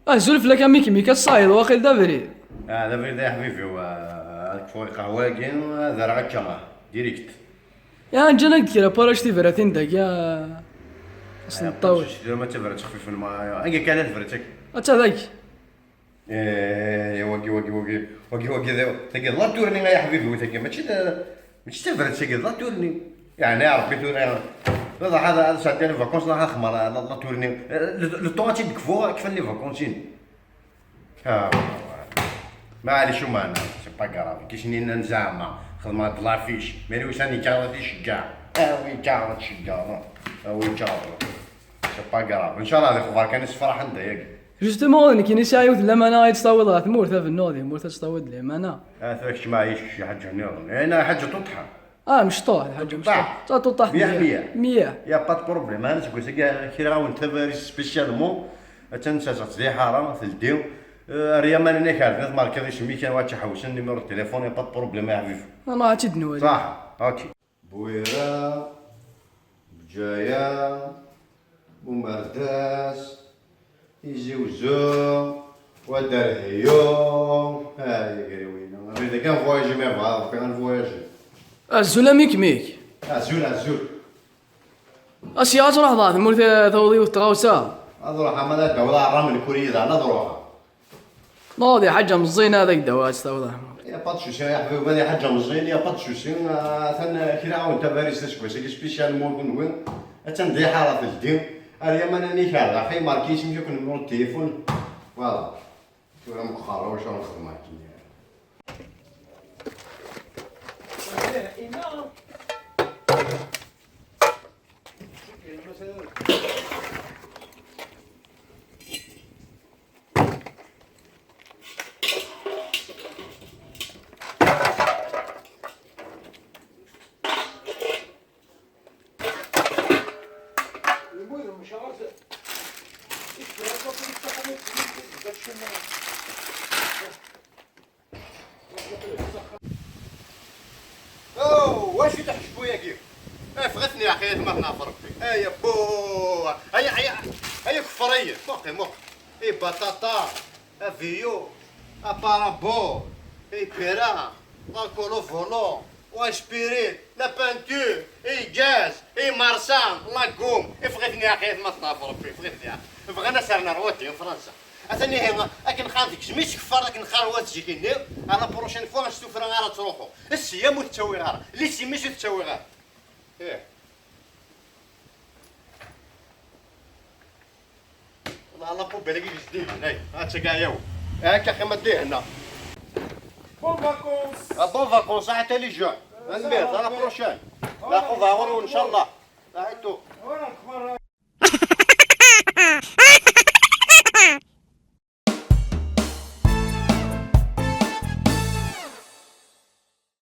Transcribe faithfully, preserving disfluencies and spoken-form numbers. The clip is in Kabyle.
Azul fell-ak a Mik Mik, ad tesɛiḍ waqil d abrid. Ah, d abrid ay aḥbib-iw, ah, ad kfuɣ lqahwa-agi, ad rreɣ akka, direct. Ya, ǧǧan-ak-d kra parac tibratin dagi, ah, ad sent-ṭṭawil. Tura ma d tabrat xfifen ma, anga kan ad brat akka. Atta dagi. Eh, wagi, wagi, wagi, wagi, wagi, d, tagi d la tournée ay aḥbib-iw, tagi mačči d, mačči d tabrat, tagi d la tournée. Yeɛni a Rebbi tura, ad, ad, ad sɛeddiɣ les vacances, ad xedmeɣ la, la, la tournée. Eh, le, le temps ad tt-id-kfuɣ, kfan les vacances-inu. Ah, maɛlic umeɛna, c'est pas grave. Kisni nnan zeɛma xedmeɣ-d l'affiche, mais wi sani kaɣeḍ ad t-iceggeɛ. Ah, wi kaɣeḍ ad tceggeɛ, ah, wi kaɣeḍ. C'est pas grave. Ncallah ad ixḍer kan isefraḥen d ayagi. Justement, d nekkini sɛiɣ yiwet n lamana ay tt-tawiḍ ɣer tmurt, abennuɣ di tmurt ad tt-tawiḍ d lamana. Ah, tura kečč maɛlic kečč ḥaǧa nniḍen. Eh, na ḥaǧa tuṭḥa. Ah, mecṭuḥ, ḥaǧa mecṭuḥ. Tuṭṭaḥ. Ta tuṭṭaḥ mliḥ, mliḥ. Mliḥ. Y a pas de problème. Ha, seg wass-agi kra-awen tabarist spécialement. Attan ttaseɣ-tt di ḥara, teldi. Eh, ar yaman-nni ad k-ɛerḍen, ad tmarkeḍ isem-ik, ad tt-ḥewsen, numéro de téléphone, y a pas de problème, a ḥbib. Ah, ma ad tt-id-nwali. Ṣaḥ, ok. Bwira, Bǧaya, Bumerdas, Tizi Wezzu, Wad Dehbiya, ay agriw-inu. Abrid-agi ad nvoyaji, ma yebɣa Rebbi ad nvoyaji. Azul a Mik Mik. Azul, azul. Asya ad truḥeḍ ɣer tmurt, eh, taweḍ yiwet tɣawsa. Ad ruḥeɣ, ma d ad d-awiḍ aɛerram n Kurya daɣen ad ruḥeɣ. Naḍ i ḥaǧa meẓẓin ad ak-d-awiɣ ad tt-tawiḍ. Y a pas de souci, ay aḥbib, ma d ḥaǧa meẓẓin, y a pas de souci. Atan kra-awen tabarist aseggas-agi spécialement i kunwi. Attan di ḥara teldi. Ar yaman ad nikerḍ, axi marki isem-ik akk numéro de téléphone. Voilà. Tura mqeqqer, wacu ara nxedm akken? Oh, wacu d aḥecbu-agi? Ffɣet-ten ya axi, aytma, ad ten-yeɛfu Rebbi. Ay abbu! Ay, ay, ay, kefriyen! Muqi, muqi! I baṭaṭa, aviyu, aparabol, i pira, l'alcool au volant, wa spirit, la peinture, i gaz, i marsan, la gomme! Ffɣet-ten ya axi, aytma, ad ten-yeɛfu Rebbi, ffɣet-ten ya axi! Bɣan ad s-rren ar wadi, Fransa. Atan ihi, akken qqaren deg zmi-s keffer, akken qqaren wat zik-nni, à la prochaine fois, s tuffra ara ttruḥu. Ssya ur tettawiɣ ara, les simis ur tettawiɣ ara. Ih. Wallah, la poubelle-agi d-izdin, ay, ha-tt-agi, ayaw. Akka, xima d-ihenna. Bonnes vacances. Ah, bonnes vacances, à tous les jours. Tanemmirt, à la prochaine. La poubelle, ncallah. Aytu.